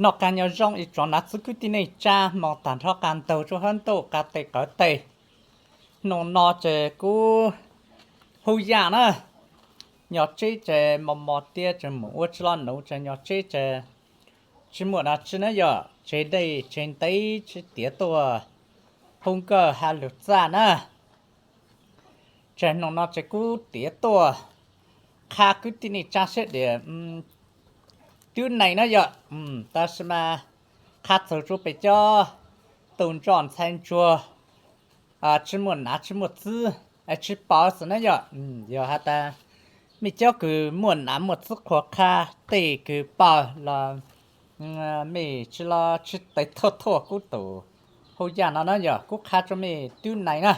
Noj qab nyob zoo ib tsoom nav txwv kwv tij neej tsa, hmoov tag nrho qab ntaug tsuas hab ntuj qab tes qawv tes. Hnub no ces kuv hu yam na, nyob tseb ces mos mos tiab ces mus ua tsis los nuv ces nyob tseb ces tsis muaj dab tsi na yom, tseg dej tseg ntev tsis tiav tuaj hu nkawm has lug txaj na. Ces hnub no ces kuv tiav tuaj qha kwv tij neej tsa seb diam twb nees na yom, tab sis mas qha txug tsuas pem cov tus ntsuag ntxhais ntsuag tsis muaj nav tsis muaj txwv, tsis paub xwb na yom. Yog has tas mej cov kws muaj nav muaj txwv qhuas qha tej kws paub los mej tsis los tsis tes thuaj thuaj kuv tus hu yam no na yom, kuv qha rua mej twb nees na.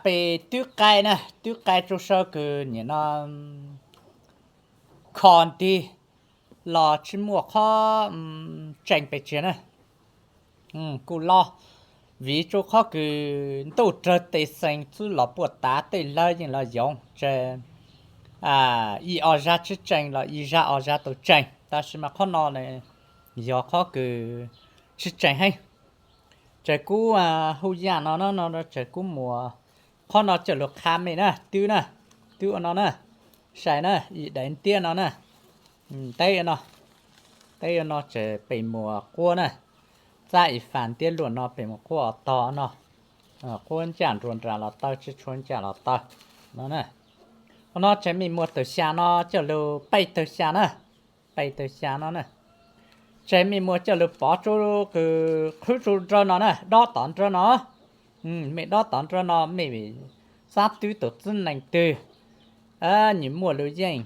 Peb twb qai na, twb qai tsuas sau kws nim no kho nti los tsis muaj qhov tsees pes tsawg na. Kuj los vim tsuas qhov kws ntuj rawg tes xees txwb los puaj tav tej lawv yeej los yoov ces ib ob zag tsis tsees los ib zag ob zag tau tsees, tab sis mas qhov no yog qhov kws tsis tsees heev. Ces kuv hu yam no no no ces kuv muab qhov no coj lug qha mej na, twb na, twb ua no na, saib na, ib daim ntiab no na, teb no, teb no ces peb muab quab na, txab ib fab ntiab luaj no peb muab quab tog no, quab ncaj nruab nrab los tau, tsis tshua ncaj los tau no na. Ua no ces mej muab tawg xya no coj lug peb tawg xya na, peb tawg xya no na. Ces mej muab coj lug pov tsuas kws qhwv tsuas nrawm no na, dob tom nrawm no. Mej dob tom nrawm no mej xav twb tus txiv neej twg, nyiam muaj lug yeej,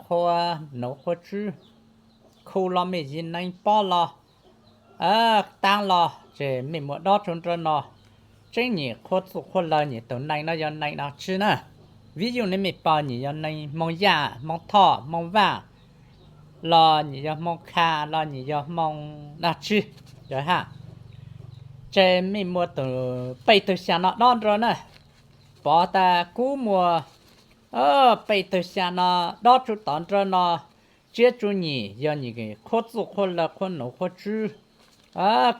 qhua nuv qhua tswb, khu los mej yig neeg pob los, taab los ces mej muab dob tsuas nrawm no. Tseeb nyem qhua txuj qhua lawg nyem tus neeg no yog neeg dab tsi na. Vis yus ne mej paub nyem yog neeg Hmoob Yaj, Hmoob Thoj, Hmoob Vaj, los nyem yog Hmoob Kha, los nyem yog Hmoob dab tsi, yog hab. Ces mej muab tus peb tawg xya no dob nrawm na. Pov tas kuv muab peb tawg xya no dob tsuas tom nrawm no, tsiab tsuas nyem yog nyem qhua txuj qhua lawg qhua nuv qhua tswb,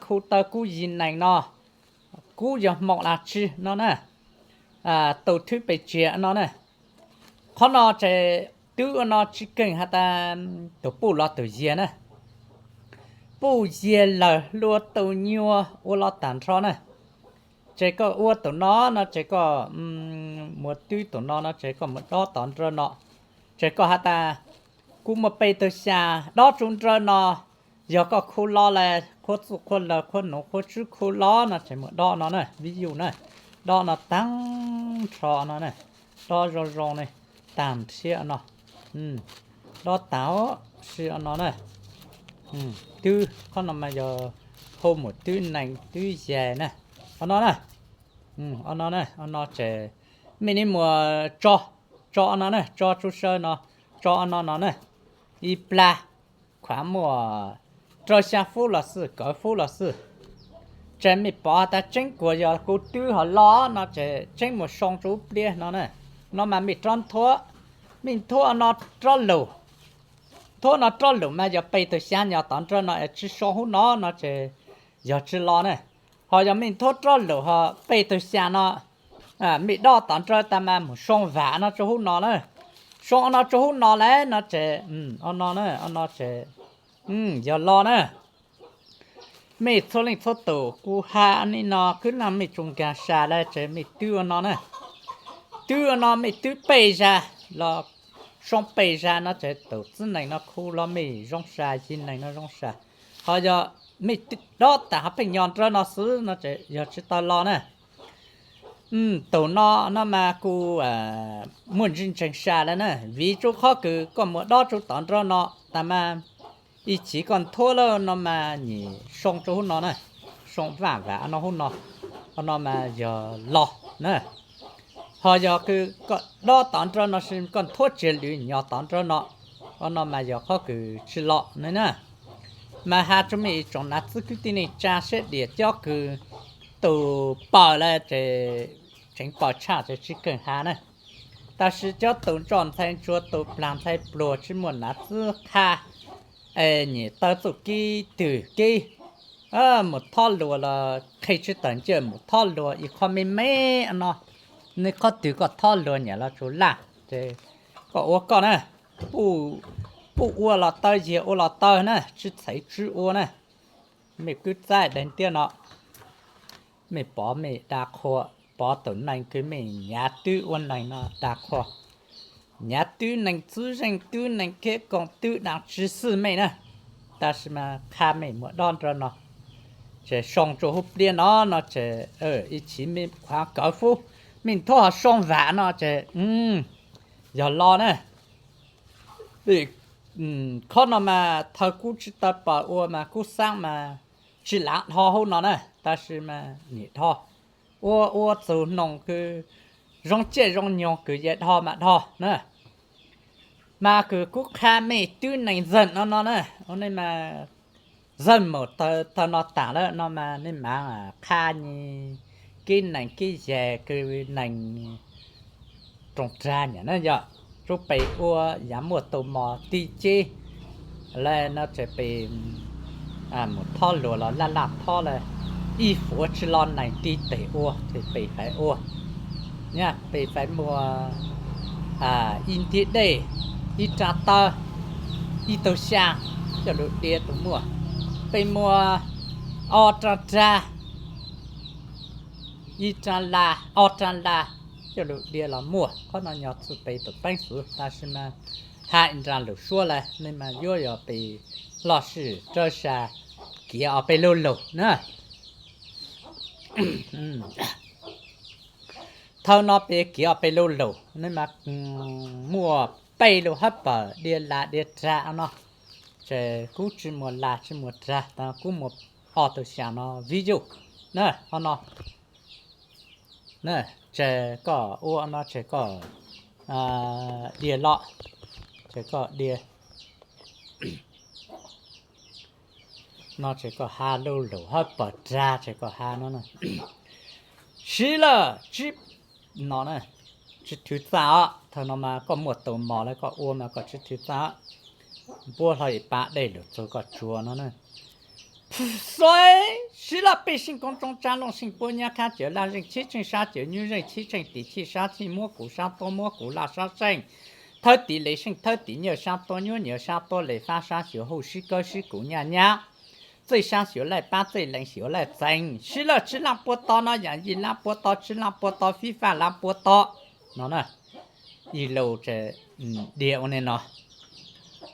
khu tau kuv yig neeg no, kuv yog Hmoob dab tsi no na, tus thwb pes tsawg no na. Qhov no ces twb ua no tsis keeg has tas tus puj los tus yag na. Puj yag lawm hlua tus nyuas ua los tag nrho na. Ces koj ua tus no no ces koj muab twb tus no no ces koj muab dob tom nrawm no. Ces koj has tas kuv muab peb tawg xya dob tsuas nrawm no, yog koj khu los lawm qhua txuj qhua lawg qhua nuv qhua tswb khu los no ces muab dob no na, vis yus na, dob no tag nrho no na, dob zoo zoo ne, tag nrhiav no, dob tag si no na. Twb qhov no mas yog hu mus twb neeg twb yag na. Qhov no na, no na, no ces mej ne muab tso, tso no na, tso tsuas saw no, tso no no na, ib plag khuav muaj rau xya fub los xwb, kaum fub los xwb. Ces mej pov tas tseeb kuas yog kuv twb ho los no ces tseeb muab soo tsuas ib pliag no na. No mas mej rov nthuav, mej nthuav no rov lug, nthuav no rov lug mas yog peb tawg xya nyob tom nrawm no es tsis soo hub no no ces yog tsis los na. Ho yog mej nthuav rov lug ho peb tawg xya no, mej dob tom nrawm tas mas mus soo vam no tsuas hub no na. Soo no tsuas hub no lawm no ces, no na, no ces yog los na. Mej txhua leej txhua tus kuv has li no kwv na mej tsuas nkag sas lawm ces mej twb ua no na. Twb ua no mej twb peb zag los soo peb zag no ces tus txiv neej no khu los mej zoo sas, yig neeg no zoo sas. Ho yog mej dob tas ho pheej nyob nrawm no xwb no ces yog tsis tau los na. Tus no no mas kuv muaj ntsis ntseeg sas lawm na, vim tsuas qhov kws koj muab dob tsuas tom nrawm no tas mas ib chim koj nthuav lawm no mas nyem soo tsuas hub no na, soo vam vam no hub no, no mas yog los na. Ho yog koj dob tom nrawm no es koj nthuav tsiaj lwm nyob tom nrawm no, no mas yog qhov kws tsis los ne na. Mas has rua mej ib tsoom nav txwv kwv tij neej tsa seb diam cov kws tus paub lawm ces tseem paub tshaj ces tsis keeg has na. Tab sis cov tus ntsuag ntxhais ntsuag, tus plag ntxhais pluag tsis muaj nav txwv qha, Es nyem taw txuj kib twg kib, mus thob luag los qhia tsis tawm ncauj, mus thob luag ib qho me me no, nej qhov twg koj thob luag nyem los tsuas laj, ces koj ua koj na, puj ua los taw, yag ua los taw na, tsis txhais tswb ua na. Mej kwv txaij daim tiab no, mej pov mej da qhua, pov tus neeg kws mej nyav twb ua neeg no da qhua, nyav twb neeg txwb zeej twb neeg kiab koom twb da tsis xwj mej na, tab sis mas qha mej muaj dob nrog no, ces soo rua hub pliab no no ces ib chiv mej khuav kawv fub, mej nthuav ho soo vam no ces yog lo na. Qhov no mas thaum kuv tsis tau pom ua mas kuv xaav mas tsis lav dhau hauv no na, tab sis mas nyem dhau, ua ua txug noog kws zoo caij zoo nyoog kws yog dhau mas dhau na. Mas kws kuv qha mej twb neeg zeeg no no na, ua nej mas zeeg mus tawg no taag lawm no mas nej mas qha nyi kib neeg kib yag kws neeg roog rag nyam na yog, rua pem ua yav muaj taus mos tig ceb lawm no ces pem mus thob luag los laj laj thob lawm, ib fuav tsis lo neeg tig tes ua ces pem faiv ua, pem faiv muaj ib ntiab dej, ib rab tawb, ib tug xyaa coj lug dia tug muaj, pem muaj ob rab rag, ib rab la, ob rab la coj lug dia los muaj. Qhov no nyob txug pem tus peeb xwv, tab sis mas has nra lug suab lawm nej mas yuav yog pem loj sim rawv sa kiav ob peb lub lug na. Thaum no pem kiav ob peb lub lug nej mas muaj peb lug hab pawg dia la dia rag no, ces kuv tsis muaj la tsis muaj rag, kuv muaj ob tug xyaa no viv yuj na, o no. Ces koj ua no ces koj dia los, ces koj dia no ces koj has lub lug hab pawg rag ces koj has no, siv lawm tsis, no, tsis thwv txaj os. Thaum no mas koj muaj taus mos lawm koj ua mas koj tsis thwv txaj os. Npuab hlo ib pab dej lug txug koj tsuag no na. Xoi, siv lawm pej xeem koom tsoom tsa looj xeem puab nyab khab cawv laj zeej chib tsheej sab cawv nyub zeej chib tsheej tim chij sab chij muab kuv sab tuab muab kuv laj sab seej, thawb tim le seej thawb tim nyawj sab tuab nyuab nyawv sab tuab le fab sab xyuav huj sib kawb sib kuv nyaj nyab, txej sab xyuav laij pab txej leej xyuav laij txeev, siv lawm tsib laj puab tob no yam yij laj puab tob tsib laj puab tob fib faj laj puab tob no na. Ib lus ces dia ua ne no,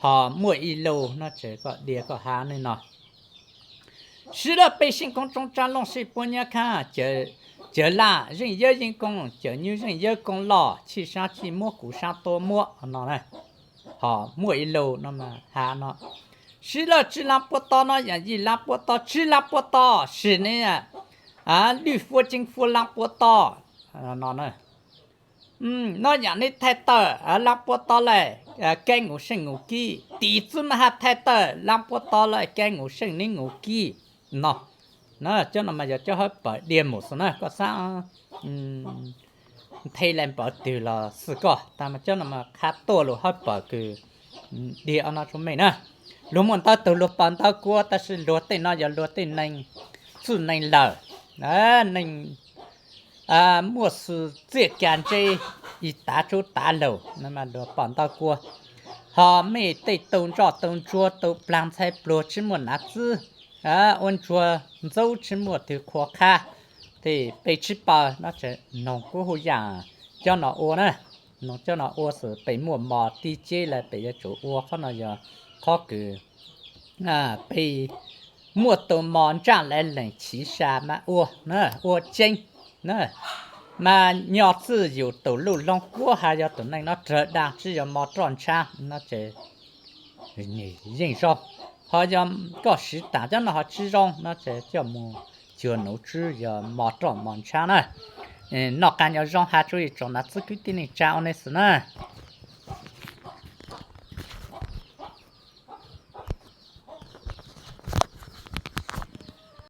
ho muaj ib lus no ces koj dia koj has ne no. Siv lawm pej xeem koom tsoom tsa looj xeem puab nyab khab cawv laj zeej yawb yeeb koob cawv nyub zeej yawb koob loj chij sab chij muab kuv sab tuab muab no na. Ho muaj ib lus no has no, siv lawm tsib laj puab tob no yam yij laj puab tob tsib laj puab tob sim ne lwj fuab ceeb fuab laj puab tob no na. No yam ne thaij tawm laj puab tob lawm keeb nus seej nus kib, tim txwb mas has thaij tawm laj puab tob lawm keeb nus seej neb nus kib no. Cov no mas yog cov hawb pawg dia mus xwb na, koj xav nthe laj pawg twg los xwm koj, tas mas cov no mas qha tuaj lus hawb pawg kws dia no tsua mej na. Luag muaj ntawv tug luag pom ntawv kuab, tab sis luag tej no yog luag tej neeg txwj neeg lawm, neeg muaj xwm txiaj kag ntseb, ib tav tsub tav lug no mas luag pom ntawv kuab. Ho mej tej tau ntsoj tau ntsuag tau plaag ntxhais pluag tsis muaj nav txwb, ua ntsuag ntxaub tsis muaj twg qhuas qha, tej peb tsis paub no ces noog kuv hu yaam cov no ua na. Noog cov no ua xwb peb muaj mos tig ceb lawm peb yuav tsum ua, qhov no yog qhov kws peb muaj tus mos ntsaj lawv lees chiv sa mas ua, ua tseeb na. Mas nyob txwj yus tus luj loog kuab has yog tus neeg no raug dag tsis yog mos roj ntsha no ces yeej zoo. Ho yog koj siv tas cov no ho tsis zoo no ces coj mus cuag nuv tswb yog mos roj mos ntsha na. Noj qab nyob zoo, has tsuas ib tsoom nam txiv kwv tij neej tsa ua ne xwb na.